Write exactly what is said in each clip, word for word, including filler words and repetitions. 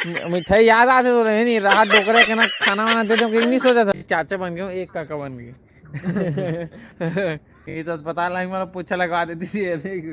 मिठाई याद आथे तो नहीं, राहत डोकरा के ना खाना वाना दे दो, कि नहीं सोचा था। चाचा बन गया हूँ, एक काका बन गए। ये तो अस्पताल में पूछा लगवा देती थी, ये देख।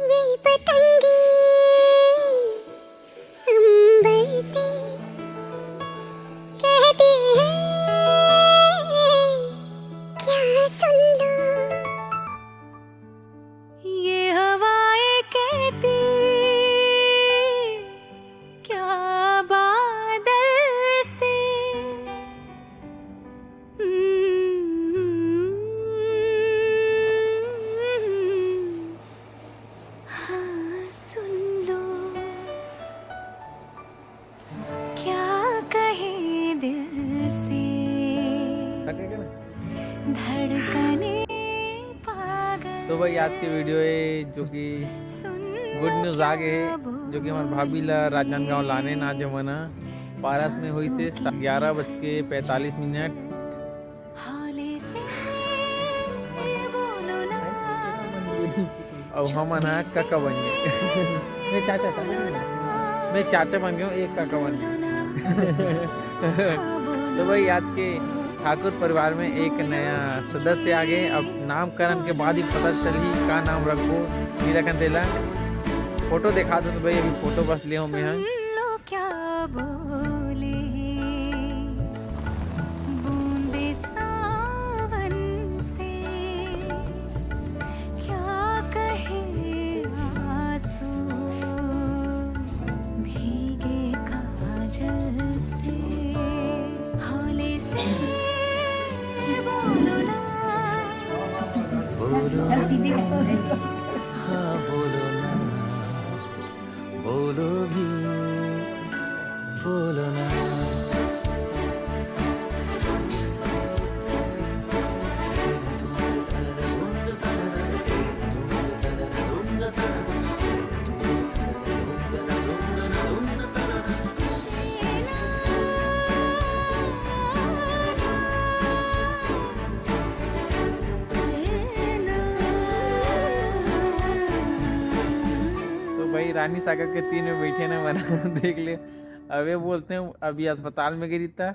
ये पतंगे अंबर से कहती है, क्या सुन लो। ये हवाएं कहती, क्या बादल से। हम्म, हाँ, सुन लो, क्या कहे दिल से। धड़कने पागल। तो भाई, आज के वीडियो है जो कि गुड न्यूज आ गए है, जो कि हमारे भाभी ला राजनांदगांव लाने ना जमना। पारस में हुई से ग्यारह बज के पैंतालीस मिनट। अउ हमन ह कका बन गए। मैं चाचा, चाचा बन गया। मैं चाचा बन गया हूँ, एक कका बन गया। तो भाई, आज के ठाकुर परिवार में एक नया सदस्य आ गए। अब नामकरण के बाद ही पता चलही का नाम रखबो, नहीं रखन तेला। फोटो दिखा दो तो भाई, अभी फोटो बस ले हूँ मैं ह। क्या बोले बूंदे सावन से, क्या कहे आंसू भीगे काजल से। हौले से बोलो ना, बोलो, हाँ बोलो ना। बोलो भी, बोलो ना। तो भाई, रानी सागर के तीन में बैठे ना, बना देख ले। अबे बोलते हैं, अभी अस्पताल में गिरी था,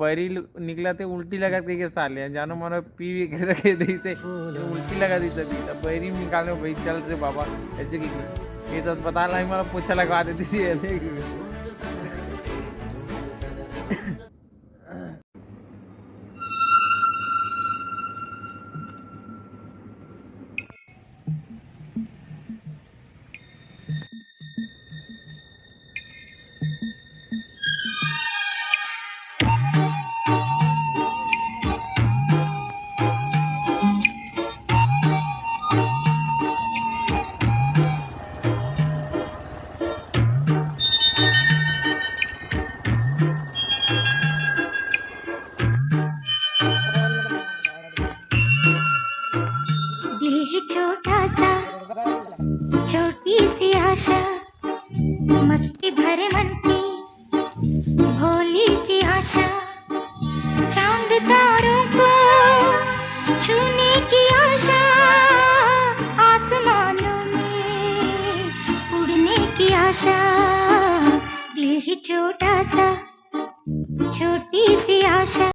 बैरी ल-, निकला थे, उल्टी लगा के साले, जानो मानो पी वी के रखे दी थे, उल्टी लगा दी थे, दी था, बैरी निकाल में भाई, चल रे बाबा, ऐसे की ये तो अस्पताल आई, मारा पोछा लगवा देती थी, ऐसे की। दिल है छोटा सा, छोटी सी आशा, मस्ती भरे मन की भोली सी आशा, चांद तारों को छूने की आशा, आसमानों में उड़ने की आशा, दिल ही छोटा सा, छोटी सी आशा।